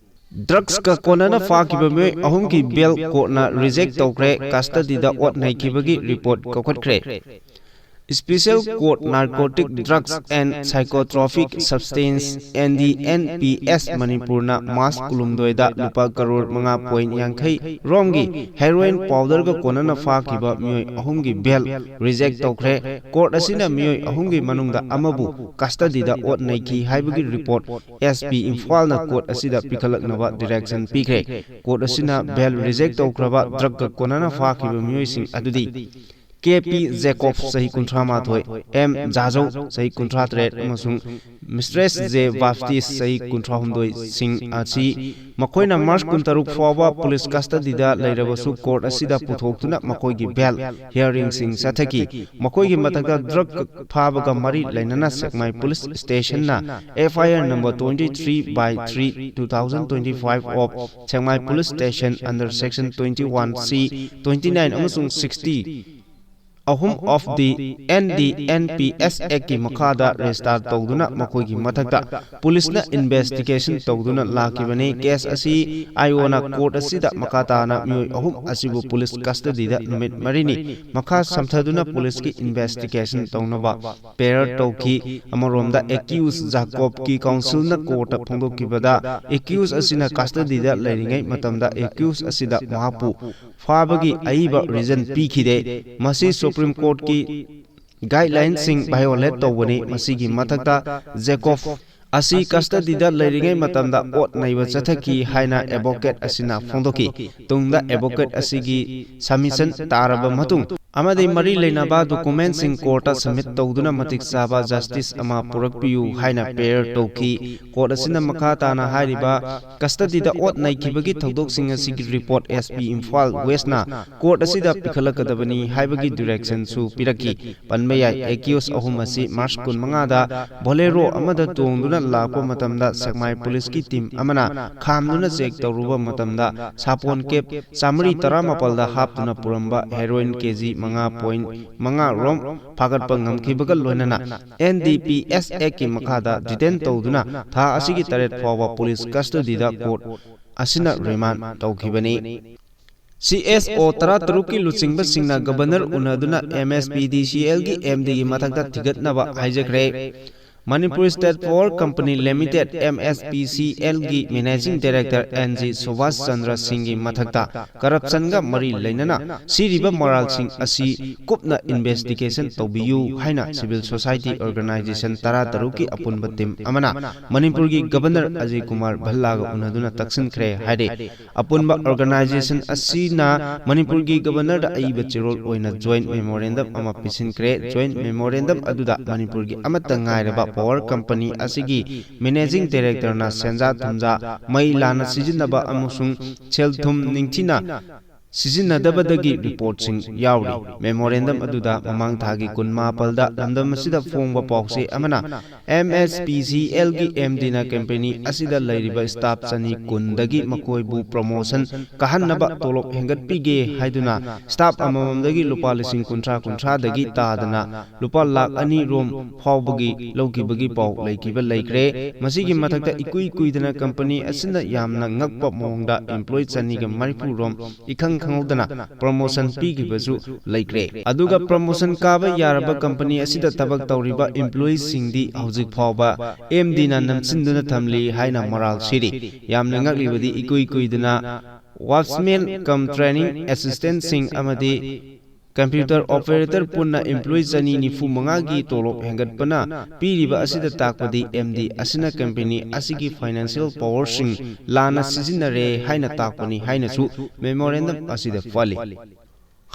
ꯗ꯭ꯔꯒꯁꯀ ꯀꯣꯟꯅꯅ ꯐꯥꯈꯤꯕ ꯃꯤꯑꯣꯏ ꯑꯍꯨꯝꯒꯤ ꯕꯦꯜ ꯀꯣꯔꯠꯅ ꯔꯤꯖꯦꯛ ꯇꯧꯈ꯭ꯔꯦ, ꯀꯁꯇꯗꯤꯗ ꯑꯣꯠ ꯅꯩꯈꯤꯕꯒꯤ report ꯀꯧꯈꯠꯈ꯭ꯔꯦ꯫ Special Court Narcotic Drugs and Psychotropic Substance, N D N P S, ꯃꯅꯤꯄꯨꯔꯅ ꯃꯥꯔꯆ ꯀꯨꯟꯍꯨꯝꯗꯣꯏꯗ ꯂꯨꯄꯥ ꯀꯔꯣꯔ ꯃꯉꯥ ꯄꯣꯏꯟ ꯌꯥꯡꯈꯩ ꯔꯣꯝꯒꯤ ꯍꯦꯔꯣꯏꯟ ꯄꯥꯎꯗꯔꯒ ꯀꯣꯟꯅꯅ ꯐꯥꯈꯤꯕ ꯃꯤꯑꯣꯏ ꯑꯍꯨꯝꯒꯤ ꯕꯦꯜ ꯔꯤꯖꯦꯛ ꯇꯧꯈ꯭ꯔꯦ꯫ ꯀꯣꯔꯠ ꯑꯁꯤꯅ ꯃꯤꯑꯣꯏ ꯑꯍꯨꯝꯒꯤ ꯃꯅꯨꯡꯗ ꯑꯃꯕꯨ ꯀꯁꯇꯗꯤꯗ ꯑꯣꯠ ꯅꯩꯈꯤ ꯍꯥꯏꯕꯒꯤ ꯔꯤꯄꯣꯔꯠ S P ꯏꯝꯐꯥꯜꯅ ꯀꯣꯔꯠ ꯑꯁꯤꯗ ꯄꯤꯈꯠꯂꯛꯅꯕ ꯗꯤꯔꯦꯛꯁꯟ ꯄꯤꯈ꯭ꯔꯦ꯫ ꯀꯣꯔꯠ ꯑꯁꯤꯅ ꯕꯦꯜ ꯔꯤꯖꯦꯛ ꯇꯧꯈ꯭ꯔꯕ ꯗ꯭ꯔꯒꯀ ꯀꯣꯟꯅꯅ ꯐꯥꯈꯤꯕ ꯃꯤꯑꯣꯏꯁꯤꯡ ꯑꯗꯨꯗꯤ ꯀꯦ ꯄꯤ ꯖꯦꯀꯣꯕ, ꯆꯍꯤ ꯀꯨꯟꯊ꯭ꯔꯥ ꯃꯥꯊꯣꯏ, ꯑꯦꯝ ꯖꯥꯖꯧ, ꯆꯍꯤ ꯀꯨꯟꯊ꯭ꯔꯥ ꯇꯔꯦꯠ, ꯑꯃꯁꯨꯡ ꯃꯤꯁꯇ꯭ꯔꯦꯁ ꯖꯦ ꯕꯥꯞꯇꯤꯁ, ꯆꯍꯤ ꯀꯨꯟꯊ꯭ꯔꯥ ꯍꯨꯝꯗꯣꯏ, ꯁꯤꯡ ꯑꯁꯤ ꯃꯈꯣꯏꯅ ꯃꯥꯔꯆ ꯀꯨꯟꯇꯔꯨꯛ ꯐꯥꯎꯕ ꯄꯨꯂꯤꯁ ꯀꯁꯇꯗꯤꯗ ꯂꯩꯔꯕꯁꯨ, ꯀꯣꯔꯠ ꯑꯁꯤꯗ ꯄꯨꯊꯣꯛꯇꯨꯅ ꯃꯈꯣꯏꯒꯤ ꯕꯦꯜ ꯍꯤꯌꯥꯔꯤꯡꯁꯤꯡ ꯆꯠꯊꯈꯤ꯫ ꯃꯈꯣꯏꯒꯤ ꯃꯊꯛꯇ ꯗ꯭ꯔꯒ ꯐꯥꯕꯒ ꯃꯔꯤ ꯂꯩꯅꯅ ꯁꯦꯛꯃꯥꯏ police ꯁ꯭ꯇꯦꯁꯟꯅ F I R number twenty three by three, two thousand twenty five of Sengmai Police Station under Section twenty one C, twenty nine ꯑꯃꯁꯨꯡ sixty ꯑꯍꯨꯝ of the N D N P S Act ꯀꯤ ꯃꯈꯥꯗ register ꯇꯧꯗꯨꯅ ꯃꯈꯣꯏꯒꯤ ꯃꯊꯛꯇ ꯄꯨꯂꯤꯁꯅ investigation ꯇꯧꯗꯨꯅ ꯂꯥꯛꯈꯤꯕꯅꯤ꯫ Case ꯑꯁꯤ I O ꯅ ꯀꯣꯔꯠ ꯑꯁꯤꯗ ꯃꯈꯥ ꯇꯥꯅ ꯃꯤꯑꯣꯏ ꯑꯍꯨꯝ ꯑꯁꯤꯕꯨ ꯄꯨꯂꯤꯁ ꯀꯁꯇꯗꯤꯗ ꯅꯨꯃꯤꯠ ꯃꯔꯤꯅꯤ ꯃꯈꯥ ꯁꯝꯊꯗꯨꯅ ꯄꯨꯂꯤꯁꯀꯤ ꯏꯟꯚꯦꯁꯇꯤꯒꯦꯁꯟ ꯇꯧꯅꯕ ꯄꯦꯔꯔ ꯇꯧꯈꯤ꯫ ꯑꯃꯔꯣꯝꯗ, ꯑꯦꯀ꯭ꯌꯨꯁ ꯖꯥꯀꯣꯕꯀꯤ ꯀꯥꯎꯟꯁꯤꯜꯅ ꯀꯣꯔꯠꯇ ꯐꯣꯡꯗꯣꯛꯈꯤꯕꯗ, ꯑꯦꯀ꯭ꯌꯨꯁ ꯑꯁꯤꯅ ꯀꯁꯇꯗꯤꯗ ꯂꯩꯔꯤꯉꯩ ꯃꯇꯝꯗ ꯑꯦꯀ꯭ꯌꯨꯁ ꯑꯁꯤꯗ ꯃꯍꯥꯛꯄꯨ ꯐꯥꯕꯒꯤ ꯑꯏꯕ ꯔꯤꯖꯟ ꯄꯤꯈꯤꯗꯦ꯫ ꯃꯁꯤ ꯁꯨꯄ꯭ꯔꯤꯝ ꯀꯣꯔꯠꯀꯤ ꯒꯥꯏꯗꯂꯥꯏꯟꯁꯤꯡ ꯚꯥꯏꯑꯣꯂꯦꯠ ꯇꯧꯕꯅꯤ꯫ ꯃꯁꯤꯒꯤ ꯃꯊꯛꯇ, ꯖꯦꯀꯣꯕ ꯑꯁꯤ ꯀꯁꯇꯗꯤꯗ ꯂꯩꯔꯤꯉꯩ ꯃꯇꯝꯗ ꯑꯣꯠ ꯅꯩꯕ ꯆꯠꯊꯈꯤ ꯍꯥꯏꯅ ꯑꯦꯗꯚꯣꯀꯦꯠ ꯑꯁꯤꯅ ꯐꯣꯡꯗꯣꯛꯈꯤ꯫ ꯇꯨꯡꯗ ꯑꯦꯗꯚꯣꯀꯦꯠ ꯑꯁꯤꯒꯤ ꯁꯕꯃꯤꯁꯟ ꯇꯥꯔꯕ ꯃꯇꯨꯡ ꯑꯃꯗꯤ ꯃꯔꯤ ꯂꯩꯅꯕ ꯗꯣꯀꯨꯃꯦꯟꯁꯤꯡ ꯀꯣꯔꯠꯇ ꯁꯕꯃꯤꯠ ꯇꯧꯗꯨꯅ ꯃꯇꯤꯛ ꯆꯥꯕ ꯖꯁꯇꯤꯁ ꯑꯃ ꯄꯨꯔꯛꯄꯤꯌꯨ ꯍꯥꯏꯅ ꯄ꯭ꯔꯦꯌꯔ ꯇꯧꯈꯤ꯫ ꯀꯣꯔꯠ ꯑꯁꯤꯅ ꯃꯈꯥ ꯇꯥꯅ ꯍꯥꯏꯔꯤꯕ ꯀꯁꯇꯗꯤꯗ ꯑꯣꯠ ꯅꯩꯈꯤꯕꯒꯤ ꯊꯧꯗꯣꯛꯁꯤꯡ ꯑꯁꯤꯒꯤ ꯔꯤꯄꯣꯔꯠ S P ꯏꯝꯐꯥꯜ ꯋꯦꯁꯅ ꯀꯣꯔꯠ ꯑꯁꯤꯗ ꯄꯤꯈꯠꯂꯛꯀꯗꯕꯅꯤ ꯍꯥꯏꯕꯒꯤ ꯗꯤꯔꯦꯛꯁꯟꯁꯨ ꯄꯤꯔꯛꯈꯤ꯫ ꯄꯟꯕ ꯌꯥꯏ, ꯑꯦꯀ꯭ꯌꯨꯁ ꯑꯍꯨꯝ ꯑꯁꯤ ꯃꯥꯔꯆ ꯀꯨꯟꯃꯉꯥꯗ ꯕꯣꯂꯦꯔꯣ ꯑꯃꯗ ꯇꯣꯡꯗꯨꯅ ꯂꯥꯛꯄ ꯃꯇꯝꯗ ꯁꯦꯛꯃꯥꯏ ꯄꯨꯂꯤꯁꯀꯤ ꯇꯤꯝ ꯑꯃꯅ ꯈꯥꯝꯗꯨꯅ ꯆꯦꯛ ꯇꯧꯔꯨꯕ ꯃꯇꯝꯗ ꯁꯥꯄꯣꯟ ꯀꯦꯞ ꯆꯥꯃꯔꯤ ꯇꯔꯥꯃꯥꯄꯜꯗ ꯍꯥꯞꯇꯨꯅ ꯄꯨꯔꯝꯕ ꯍꯦꯔꯣꯏꯟ ꯀꯦ ꯖꯤ ꯃꯉꯥ ꯄꯣꯏꯟ ꯃꯉꯥ ꯔꯣꯝ ꯐꯥꯒꯠꯄ ꯉꯝꯈꯤꯕꯒ ꯂꯣꯏꯅꯅ N D P S Act ꯀꯤ ꯃꯈꯥꯗ detain ꯇꯧꯗꯨꯅ ꯊꯥ ꯑꯁꯤꯒꯤ ꯇꯔꯦꯠ ꯐꯥꯎꯕ police custody ꯗ court ꯑꯁꯤꯅ remand ꯇꯧꯈꯤꯕꯅꯤ꯫ C S O ꯇꯔꯥꯇꯔꯨꯛꯀꯤ ꯂꯨꯆꯤꯡꯕꯁꯤꯡꯅ Governor ꯎꯅꯗꯨꯅ M S P D C L ꯒꯤ M D ꯒꯤ ꯃꯊꯛꯇ ꯊꯤꯒꯠꯅꯕ ꯍꯥꯏꯖꯈ꯭ꯔꯦ꯫ Manipur State Power Company Limited, M S P C L ꯒꯤ Managing Director N G Subhash Chandra ꯁꯤꯡꯒꯤ ꯃꯊꯛꯇ corruption ꯒ ꯃꯔꯤ ꯂꯩꯅꯅ ꯁꯤꯔꯤꯕ ꯃꯔꯥꯜꯁꯤꯡ ꯑꯁꯤ ꯀꯨꯞꯅ investigation ꯇꯧꯕꯤꯌꯨ ꯍꯥꯏꯅ civil society organization ꯇꯔꯥꯇꯔꯨꯛꯀꯤ ꯑꯄꯨꯟꯕ team ꯑꯃꯅ ꯃꯅꯤꯄꯨꯔꯒꯤ Governor ꯑꯖꯌ ꯀꯨꯃꯥꯔ ꯚꯜꯂꯥꯒ ꯎꯅꯗꯨꯅ ꯇꯛꯁꯤꯟꯈ꯭ꯔꯦ ꯍꯥꯏꯔꯤ꯫ ꯑꯄꯨꯟꯕ organization ꯑꯁꯤꯅ ꯃꯅꯤꯄꯨꯔꯒꯤ Governor ꯗ ꯑꯏꯕ ꯆꯦꯔꯣꯜ ꯑꯣꯏꯅ joint memorandum ꯑꯃ ꯄꯤꯁꯤꯟꯈ꯭ꯔꯦ꯫ Joint memorandum ꯑꯗꯨꯗ ꯃꯅꯤꯄꯨꯔꯒꯤ ꯑꯃꯠꯇ ꯉꯥꯏꯔꯕ power company ꯑꯁꯤꯒꯤ Managing Director ꯅ ꯁꯦꯟꯖꯥ ꯊꯨꯝꯖꯥ ꯃꯩ ꯂꯥꯟꯅ ꯁꯤꯖꯤꯟꯅꯕ ꯑꯃꯁꯨꯡ ꯁꯦꯜ ꯊꯨꯝ ꯅꯤꯡꯊꯤꯅ ꯁꯤꯖꯤꯟꯅꯗꯕꯗꯒꯤ report ꯁꯤꯡ ꯌꯥꯎꯔꯤ꯫ Memorandum ꯑꯗꯨꯗ ꯃꯃꯥꯡ ꯊꯥꯒꯤ ꯀꯨꯟꯃꯥꯄꯜꯗ ꯂꯝꯗꯝ ꯑꯁꯤꯗ ꯐꯣꯡꯕ ꯄꯥꯎꯆꯦ ꯑꯃꯅ M S P C L ꯒꯤ M D ꯅ company ꯑꯁꯤꯗ ꯂꯩꯔꯤꯕ staff ꯆꯅꯤ ꯀꯨꯟꯗꯒꯤ ꯃꯈꯣꯏꯕꯨ promotion ꯀꯥꯍꯟꯅꯕ ꯇꯣꯂꯣꯞ ꯍꯦꯟꯒꯠꯄꯤꯒꯦ ꯍꯥꯏꯗꯨꯅ staff ꯑꯃꯃꯝꯗꯒꯤ ꯂꯨꯄꯥ ꯂꯤꯁꯤꯡ ꯀꯨꯟꯊ꯭ꯔꯥ ꯀꯨꯟꯊ꯭ꯔꯥꯗꯒꯤ ꯇꯥꯗꯅ ꯂꯨꯄꯥ ꯂꯥꯈ ꯑꯅꯤ ꯔꯣꯝ ꯐꯥꯎꯕꯒꯤ ꯂꯧꯈꯤꯕꯒꯤ ꯄꯥꯎ ꯂꯩꯈꯤꯕ ꯂꯩꯈ꯭ꯔꯦ꯫ ꯃꯁꯤꯒꯤ ꯃꯊꯛꯇ ꯏꯀꯨꯏ ꯀꯨꯏꯗꯅ company ꯑꯁꯤꯅ ꯌꯥꯝꯅ ꯉꯛꯄ ꯃꯑꯣꯡꯗ employee ꯆꯅꯤꯒ ꯃꯔꯤꯐꯨ ꯔꯣꯝ ꯏꯈꯪ ꯈꯪꯍꯧꯗꯅ promotion ꯄꯤꯈꯤꯕꯁꯨ ꯂꯩꯈ꯭ꯔꯦ꯫ ꯑꯗꯨꯒ promotion ꯀꯥꯕ ꯌꯥꯔꯕ company ꯑꯁꯤꯗ ꯊꯕꯛ ꯇꯧꯔꯤꯕ employee ꯁꯤꯡꯗꯤ ꯍꯧꯖꯤꯛ ꯐꯥꯎꯕ M D ꯅ ꯅꯝꯁꯤꯟꯗꯨꯅ ꯊꯝꯂꯤ ꯍꯥꯏꯅ ꯃꯔꯥꯜ ꯁꯤꯔꯤ꯫ ꯌꯥꯝꯅ ꯉꯛꯂꯤꯕꯗꯤ ꯏꯀꯨꯏ ꯀꯨꯏꯗꯅ watchman cum training assistant ꯁꯤꯡ ꯑꯃꯗꯤ computer operator ꯄꯨꯟꯅ employee ꯆꯅꯤ ꯅꯤꯐꯨ ꯃꯉꯥꯒꯤ ꯇꯣꯂꯣꯞ ꯍꯦꯟꯒꯠꯄꯅ ꯄꯤꯔꯤꯕ ꯑꯁꯤꯗ ꯇꯥꯛꯄꯗꯤ M D ꯑꯁꯤꯅ company ꯑꯁꯤꯒꯤ financial power ꯁꯤꯡ ꯂꯥꯟꯅ ꯁꯤꯖꯤꯟꯅꯔꯦ ꯍꯥꯏꯅ ꯇꯥꯛꯄꯅꯤ ꯍꯥꯏꯅꯁꯨ memorandum ꯑꯁꯤꯗ ꯄꯜꯂꯤ꯫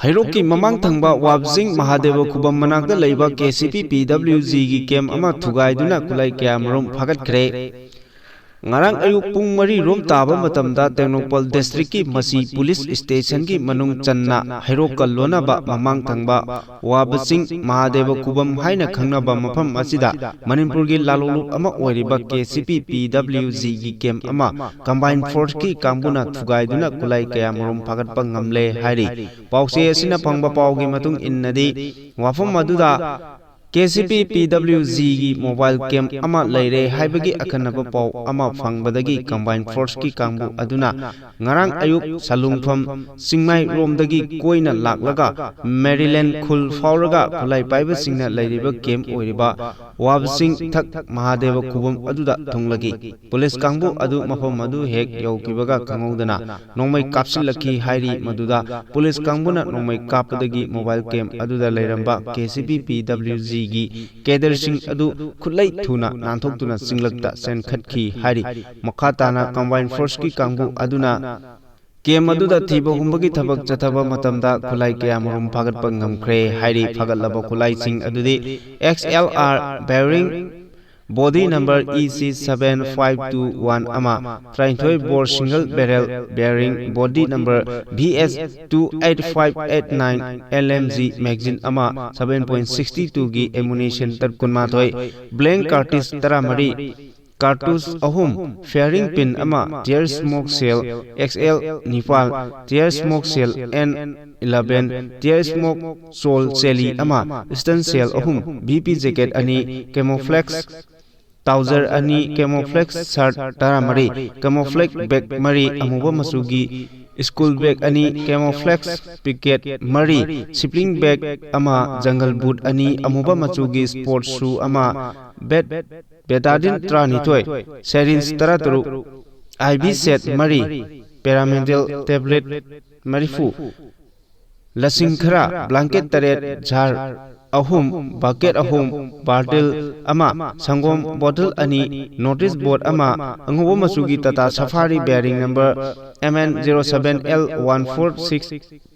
ꯍꯩꯔꯣꯛꯀꯤ ꯃꯃꯥꯡ ꯊꯪꯕ ꯋꯥꯕꯖꯤꯡ ꯃꯍꯥꯗꯦꯕ ꯈꯨꯕꯝ ꯃꯅꯥꯛꯇ ꯂꯩꯕ K C P P W G ꯒꯤ camp ꯑꯃ ꯊꯨꯒꯥꯏꯗꯨꯅ ꯈꯨꯠꯂꯥꯏ ꯀꯌꯥꯃꯔꯨꯝ ꯐꯥꯒꯠꯈ꯭ꯔꯦ꯫ ꯉꯔꯥꯡ ꯑꯌꯨꯛ ꯄꯨꯡ ꯃꯔꯤ ꯔꯣꯝ ꯇꯥꯕ ꯃꯇꯝꯗ ꯇꯦꯡꯅꯧꯄꯜ ꯗꯤꯁꯇ꯭ꯔꯤꯛꯀꯤ ꯃꯁꯤ ꯄꯨꯂꯤꯁ ꯁ꯭ꯇꯦꯁꯟꯒꯤ ꯃꯅꯨꯡ ꯆꯟꯅ ꯍꯩꯔꯣꯛꯀ ꯂꯣꯟꯅꯕ ꯃꯃꯥꯡ ꯊꯪꯕ ꯋꯥꯕ ꯆꯤꯡ ꯃꯍꯥꯗꯦꯕ ꯈꯨꯕꯝ ꯍꯥꯏꯅ ꯈꯪꯅꯕ ꯃꯐꯝ ꯑꯁꯤꯗ ꯃꯅꯤꯄꯨꯔꯒꯤ ꯂꯥꯂꯣꯡꯂꯨꯞ ꯑꯃ ꯑꯣꯏꯔꯤꯕ ꯀꯦ ꯁꯤ ꯄꯤ ꯄꯤ ꯗꯕ꯭ꯂꯤꯎ ꯖꯤꯒꯤ ꯀꯦꯝꯞ ꯑꯃ ꯀꯝꯕꯥꯏꯟ ꯐꯣꯔꯁꯀꯤ ꯀꯥꯡꯕꯨꯅ ꯊꯨꯒꯥꯏꯗꯨꯅ ꯈꯨꯠꯂꯥꯏ ꯀꯌꯥ ꯃꯔꯨꯝ ꯐꯥꯒꯠꯄ ꯉꯝꯂꯦ ꯍꯥꯏꯔꯤ꯫ ꯄꯥꯎꯆꯦ ꯑꯁꯤꯅ ꯐꯪꯕ ꯄꯥꯎꯒꯤ ꯃꯇꯨꯡ ꯏꯟꯅꯗꯤ, ꯋꯥꯐꯝ ꯑꯗꯨꯗ ꯀꯦ ꯁꯤ ꯄꯤ ꯄꯤ ꯗꯕ꯭ꯂꯤꯎ ꯖꯤꯒꯤ ꯃꯣꯕꯥꯏꯜ ꯀꯦꯝꯞ ꯑꯃ ꯂꯩꯔꯦ ꯍꯥꯏꯕꯒꯤ ꯑꯈꯟꯅꯕ ꯄꯥꯎ ꯑꯃ ꯐꯪꯕꯗꯒꯤ ꯀꯝꯕꯥꯏꯟ ꯐꯣꯔꯁꯀꯤ ꯀꯥꯡꯕꯨ ꯑꯗꯨꯅ ꯉꯔꯥꯡ ꯑꯌꯨꯛ ꯁꯂꯨꯡꯐꯝ ꯆꯤꯡꯃꯥꯏꯔꯣꯝꯗꯒꯤ ꯀꯣꯏꯅ ꯂꯥꯛꯂꯒ ꯃꯦꯔꯤꯂꯦꯟ ꯈꯨꯜ ꯐꯥꯎꯔꯒ ꯈꯨꯠꯂꯥꯏ ꯄꯥꯏꯕꯁꯤꯡꯅ ꯂꯩꯔꯤꯕ ꯀꯦꯝꯞ ꯑꯣꯏꯔꯤꯕ ꯋꯥꯕꯁꯤꯡ ꯊꯛ ꯃꯍꯥꯗꯦꯕ ꯈꯨꯕꯝ ꯑꯗꯨꯗ ꯊꯨꯡꯂꯈꯤ꯫ ꯄꯨꯂꯤꯁ ꯀꯥꯡꯕꯨ ꯑꯗꯨ ꯃꯐꯝ ꯑꯗꯨ ꯍꯦꯛ ꯌꯧꯈꯤꯕꯒ ꯈꯪꯍꯧꯗꯅ ꯅꯣꯡꯃꯩ ꯀꯥꯞꯁꯤꯜꯂꯛꯈꯤ ꯍꯥꯏꯔꯤ꯫ ꯃꯗꯨꯗ ꯄꯨꯂꯤꯁ ꯀꯥꯡꯕꯨꯅ ꯅꯣꯡꯃꯩ ꯀꯥꯞꯄꯗꯒꯤ ꯃꯣꯕꯥꯏꯜ ꯀꯦꯝꯞ ꯑꯗꯨꯗ ꯂꯩꯔꯝꯕ ꯀꯦ ꯁꯤ ꯄꯤ ꯄꯤ ꯗꯕ꯭ꯂꯤꯎ ꯖꯤꯒꯤ ꯀꯦꯗꯔꯁꯤꯡ ꯑꯗꯨ ꯈꯨꯠꯂꯩ ꯊꯨꯅ ꯅꯥꯟꯊꯣꯛꯇꯨꯅ ꯆꯤꯡꯂꯛꯇ ꯆꯦꯟꯈꯠꯈꯤ ꯍꯥꯏꯔꯤ꯫ ꯃꯈꯥ ꯇꯥꯅ ꯀꯝꯕꯥꯏꯟ ꯐꯣꯔꯁꯀꯤ ꯀꯥꯡꯕꯨ ꯑꯗꯨꯅ ꯀꯦꯝꯞ ꯑꯗꯨꯗ ꯊꯤꯕ ꯍꯨꯝꯕꯒꯤ ꯊꯕꯛ ꯆꯠꯊꯕ ꯃꯇꯝꯗ ꯈꯨꯠꯂꯥꯏ ꯀꯌꯥ ꯃꯔꯨꯝ ꯐꯥꯒꯠꯄ ꯉꯝꯈ꯭ꯔꯦ ꯍꯥꯏꯔꯤ꯫ ꯐꯥꯒꯠꯂꯕ ꯈꯨꯠꯂꯥꯏꯁꯤꯡ ꯑꯗꯨꯗꯤ X L R bearing, body number E C seven five two one ꯑꯃ, ꯇꯔꯥꯅꯤꯊꯣꯏ bore single barrel bearing, body number B S two eight five eight nine, L M G magazine ꯑꯃ, seven point six two ꯒꯤ ammunition ꯀꯨꯟꯃꯥꯊꯣꯏ, blank cartridge ꯇꯔꯥꯃꯔꯤ, cartridge ꯑꯍꯨꯝ, firing pin ꯑꯃ, tear smoke shell X L ꯅꯤꯄꯥꯜ, tear smoke shell N eleven, tear smoke shell ꯆꯦꯂꯤ ꯑꯃ, stun shell ꯑꯍꯨꯝ, V P jacket ꯑꯅꯤ, camouflage trouser ꯑꯅꯤ, camouflage shirt ꯇꯔꯥꯃꯔꯤ, camouflage bag ꯃꯔꯤ, ꯑꯃꯨꯕ ꯃꯆꯨꯒꯤ school bag ꯑꯅꯤ, camouflage pocket ꯃꯔꯤ, sleeping bag ꯑꯃ, jungle boot ꯑꯅꯤ, ꯑꯃꯨꯕ ꯃꯆꯨꯒꯤ sports shoe ꯑꯃ, bed, betadine ꯇꯔꯥꯅꯤꯊꯣꯏ, syringe ꯇꯔꯥꯇꯔꯨꯛ, I V set ꯃꯔꯤ, Paramedel tablet ꯃꯔꯤꯐꯨ, ꯂꯁꯤꯡ ꯈꯔ, blanket ꯇꯔꯦꯠ, jar ꯑꯍꯨꯝ, bucket ꯑꯍꯨꯝ, barrel ꯑꯃ, ꯁꯪꯒꯣꯝ bottle ꯑꯅꯤ, notice board ꯑꯃ, ꯑꯉꯧꯕ ꯃꯆꯨꯒꯤ Tata Safari bearing number M N zero seven L one four six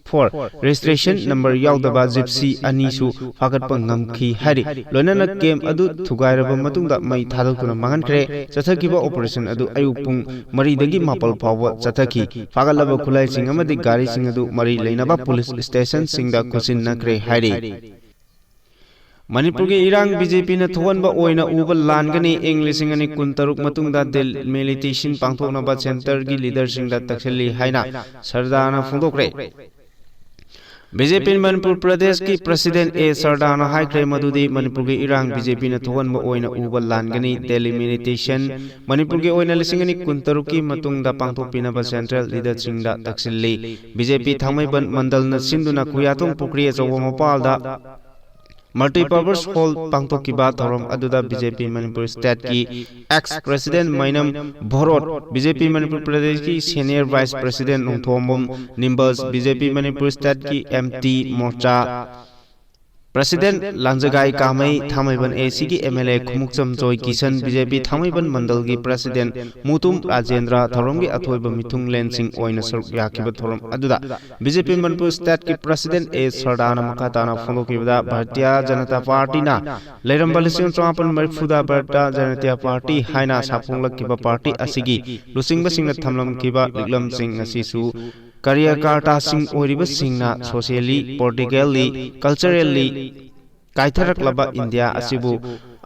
four registration number ꯌꯥꯎꯗꯕ ꯖꯤꯞꯁꯤ ꯑꯅꯤꯁꯨ ꯐꯥꯒꯠꯄ ꯉꯝꯈꯤ ꯍꯥꯏꯔꯤ꯫ ꯂꯣꯏꯅꯅ ꯀꯦꯝ ꯑꯗꯨ ꯊꯨꯒꯥꯏꯔꯕ ꯃꯇꯨꯡꯗ ꯃꯩ ꯊꯥꯗꯣꯛꯇꯨꯅ ꯃꯥꯡꯍꯟꯈ꯭ꯔꯦ꯫ ꯆꯠꯊꯈꯤꯕ ꯑꯣꯄꯔꯦꯁꯟ ꯑꯗꯨ ꯑꯌꯨꯛ ꯄꯨꯡ ꯃꯔꯤꯗꯒꯤ ꯃꯥꯄꯜ ꯐꯥꯎꯕ ꯆꯠꯊꯈꯤ꯫ ꯐꯥꯒꯠꯂꯕ ꯈꯨꯠꯂꯥꯏꯁꯤꯡ ꯑꯃꯗꯤ ꯒꯥꯔꯤꯁꯤꯡ ꯑꯗꯨ ꯃꯔꯤ ꯂꯩꯅꯕ ꯄꯨꯂꯤꯁ ꯁ꯭ꯇꯦꯁꯟꯁꯤꯡꯗ ꯈꯨꯠꯁꯤꯟꯅꯈ꯭ꯔꯦ ꯍꯥꯏꯔꯤ꯫ ꯃꯅꯤꯄꯨꯔꯒꯤ ꯏꯔꯥꯡ ꯕꯤ ꯖꯦ ꯄꯤꯅ ꯊꯣꯛꯍꯟꯕ ꯑꯣꯏꯅ ꯎꯕ ꯂꯥꯟꯒꯅꯤ꯫ ꯏꯪ ꯂꯤꯁꯤꯡ ꯑꯅꯤ ꯀꯨꯟꯇꯔꯨꯛ ꯃꯇꯨꯡꯗ ꯗꯤꯂꯤꯃꯤꯇꯦꯁꯟ ꯄꯥꯡꯊꯣꯛꯅꯕ ꯁꯦꯟꯇꯔꯒꯤ ꯂꯤꯗꯔꯁꯤꯡꯗ ꯇꯛꯁꯤꯜꯂꯤ ꯍꯥꯏꯅ ꯁꯔꯗꯥꯅ ꯐꯣꯡꯗꯣꯛꯈ꯭ꯔꯦ꯫ ꯕꯤ ꯖꯦ ꯄꯤ ꯃꯅꯤꯄꯨꯔ ꯄ꯭ꯔꯗꯦꯁꯀꯤ ꯄ꯭ꯔꯁꯤꯗꯦꯟ ꯑꯦ ꯁꯔꯗꯥꯅ ꯍꯥꯏꯈ꯭ꯔꯦ ꯃꯗꯨꯗꯤ ꯃꯅꯤꯄꯨꯔꯒꯤ ꯏꯔꯥꯡ ꯕꯤ ꯖꯦ ꯄꯤꯅ ꯊꯣꯛꯍꯟꯕ ꯑꯣꯏꯅ ꯎꯕ ꯂꯥꯟꯒꯅꯤ꯫ ꯗꯤꯂꯤꯃꯤꯇꯦꯁꯟ ꯃꯅꯤꯄꯨꯔꯒꯤ ꯑꯣꯏꯅ ꯂꯤꯁꯤꯡ ꯑꯅꯤ ꯀꯨꯟꯇꯔꯨꯛꯀꯤ ꯃꯇꯨꯡꯗ ꯄꯥꯡꯊꯣꯛꯄꯤꯅꯕ ꯁꯦꯟꯇ꯭ꯔꯦꯜ ꯂꯤꯗꯔꯁꯤꯡꯗ ꯇꯛꯁꯤꯜꯂꯤ꯫ ꯕꯤ ꯖꯦ ꯄꯤ ꯊꯥꯡꯃꯩꯕꯟ ꯃꯟꯗꯜꯅ ꯁꯤꯟꯗꯨꯅ ꯈꯨꯌꯥꯊꯣꯡ ꯄꯨꯈ꯭ꯔꯤ ꯑꯆꯧꯕ ꯃꯄꯥꯜꯗ ꯃꯜꯇꯤꯄꯔꯄꯁ ꯍꯣꯜ ꯄꯥꯡꯊꯣꯛꯈꯤꯕ ꯊꯧꯔꯝ ꯑꯗꯨꯗ ꯕꯤ ꯖꯦ ꯄꯤ ꯃꯅꯤꯄꯨꯔ ꯁ꯭ꯇꯦꯠꯀꯤ ex president Meinam Bhorot, B J P Manipur ꯄ꯭ꯔꯗꯦꯁꯀꯤ senior vice president Nongthombam Nimbus, B J P Manipur ꯁ꯭ꯇꯦꯠꯀꯤ M T Morcha president Langjagai Kamei, Thangmeiband A ꯁꯤꯒꯤ M L A Khumukcham Joy Kishan, B J P Thangmeiband ꯃꯟꯗꯜꯒꯤ ꯄ꯭ꯔꯁꯤꯗꯦꯟ ꯃꯨꯇꯨꯝ ꯔꯥꯖꯦꯟꯗ꯭ꯔ ꯊꯧꯔꯝꯒꯤ ꯑꯊꯣꯏꯕ ꯃꯤꯊꯨꯡꯂꯦꯟꯁꯤꯡ ꯑꯣꯏꯅ ꯁꯔꯨꯛ ꯌꯥꯈꯤꯕ ꯊꯧꯔꯝ ꯑꯗꯨꯗ ꯕꯤ ꯖꯦ ꯄꯤ ꯃꯅꯤꯄꯨꯔ ꯁ꯭ꯇꯦꯠꯀꯤ ꯄ꯭ꯔꯁꯤꯗꯦꯟ ꯑꯦ ꯁꯔꯗꯥꯅ ꯃꯈꯥ ꯇꯥꯅ ꯐꯣꯡꯗꯣꯛꯈꯤꯕꯗ, ꯚꯥꯔꯇꯤꯌ ꯖꯅꯇꯥ ꯄꯥꯔꯇꯤꯅ ꯂꯩꯔꯝꯕ ꯂꯤꯁꯤꯡ ꯆꯃꯥꯄꯟ ꯃꯔꯤꯐꯨꯗ ꯚꯥꯔꯇꯤꯌ ꯖꯅꯇꯥ ꯄꯥꯔꯇꯤ ꯍꯥꯏꯅ ꯁꯥꯐꯣꯡꯂꯛꯈꯤꯕ ꯄꯥꯔꯇꯤ ꯑꯁꯤꯒꯤ ꯂꯨꯆꯤꯡꯕꯁꯤꯡꯅ ꯊꯝꯂꯝꯈꯤꯕ ꯂꯤꯛꯂꯝꯁꯤꯡ ꯉꯁꯤꯁꯨ ꯀꯥꯔꯌꯀꯔꯇꯥꯁꯤꯡ ꯑꯣꯏꯔꯤꯕꯁꯤꯡꯅ ꯁꯣꯁꯤꯌꯦꯜꯂꯤ, ꯄꯣꯂꯤꯇꯤꯀꯦꯜꯂꯤ, ꯀꯜꯆꯔꯦꯜꯂꯤ ꯀꯥꯏꯊꯔꯛꯂꯕ ꯏꯟꯗꯤꯌꯥ ꯑꯁꯤꯕꯨ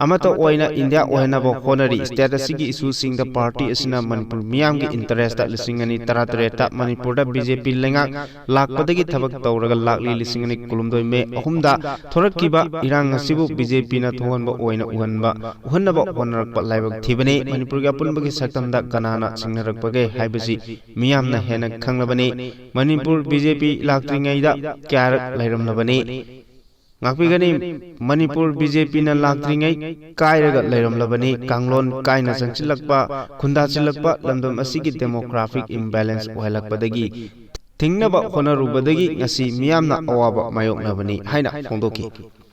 ꯑꯃꯠꯇ ꯑꯣꯏꯅ ꯏꯟꯗꯤꯌꯥ ꯑꯣꯏꯍꯟꯅꯕ ꯍꯣꯠꯅꯔꯤ꯫ ꯁ꯭ꯇꯦꯠ ꯑꯁꯤꯒꯤ ꯏꯁꯨꯁꯤꯡꯗ ꯄꯥꯔꯇꯤ ꯑꯁꯤꯅ ꯃꯅꯤꯄꯨꯔ ꯃꯤꯌꯥꯝꯒꯤ ꯏꯟꯇꯔꯦꯁꯇ ꯂꯤꯁꯤꯡ ꯑꯅꯤ ꯇꯔꯥꯇꯔꯦꯠꯇ ꯃꯅꯤꯄꯨꯔꯗ ꯕꯤ ꯖꯦ ꯄꯤ ꯂꯩꯉꯥꯛ ꯂꯥꯛꯄꯗꯒꯤ ꯊꯕꯛ ꯇꯧꯔꯒ ꯂꯥꯛꯂꯤ꯫ ꯂꯤꯁꯤꯡ ꯑꯅꯤ ꯀꯨꯟꯍꯨꯝꯗꯣꯏ ꯃꯦ ꯑꯍꯨꯝꯗ ꯊꯣꯔꯛꯈꯤꯕ ꯏꯔꯥꯡ ꯑꯁꯤꯕꯨ ꯕꯤ ꯖꯦ ꯄꯤꯅ ꯊꯣꯛꯍꯟꯕ ꯑꯣꯏꯅ ꯎꯍꯟꯕ, ꯎꯍꯟꯅꯕ ꯍꯣꯠꯅꯔꯛꯄ ꯂꯥꯏꯕꯛ ꯊꯤꯕꯅꯤ꯫ ꯃꯅꯤꯄꯨꯔꯒꯤ ꯑꯄꯨꯟꯕꯒꯤ ꯁꯛꯇꯝꯗ ꯀꯅꯥꯅ ꯁꯤꯡꯅꯔꯛꯄꯒꯦ ꯍꯥꯏꯕꯁꯤ ꯃꯤꯌꯥꯝꯅ ꯍꯦꯟꯅ ꯈꯪꯂꯕꯅꯤ꯫ ꯃꯅꯤꯄꯨꯔ ꯕꯤ ꯖꯦ ꯄꯤ ꯂꯥꯛꯇ꯭ꯔꯤꯉꯩꯗ ꯀꯌꯥꯔꯛ ꯂꯩꯔꯝꯂꯕꯅꯤ꯫ ꯉꯥꯛꯄꯤꯒꯅꯤ, ꯃꯅꯤꯄꯨꯔ ꯕꯤ ꯖꯦ ꯄꯤꯅ ꯂꯥꯛꯇ꯭ꯔꯤꯉꯩ ꯀꯥꯏꯔꯒ ꯂꯩꯔꯝꯂꯕꯅꯤ꯫ ꯀꯥꯡꯂꯣꯟ ꯀꯥꯏꯅ ꯆꯪꯁꯤꯜꯂꯛꯄ, ꯈꯨꯟꯗꯥꯁꯤꯜꯂꯛꯄ, ꯂꯝꯗꯝ ꯑꯁꯤꯒꯤ ꯗꯦꯃꯣꯒ꯭ꯔꯥꯐꯤꯛ ꯏꯝꯕꯦꯂꯦꯟꯁ ꯑꯣꯏꯍꯜꯂꯛꯄꯗꯒꯤ ꯊꯤꯡꯅꯕ ꯍꯣꯠꯅꯔꯨꯕꯗꯒꯤ ꯉꯁꯤ ꯃꯤꯌꯥꯝꯅ ꯑꯋꯥꯕ ꯃꯥꯌꯣꯛꯅꯕꯅꯤ ꯍꯥꯏꯅ ꯐꯣꯡꯗꯣꯛꯈꯤ꯫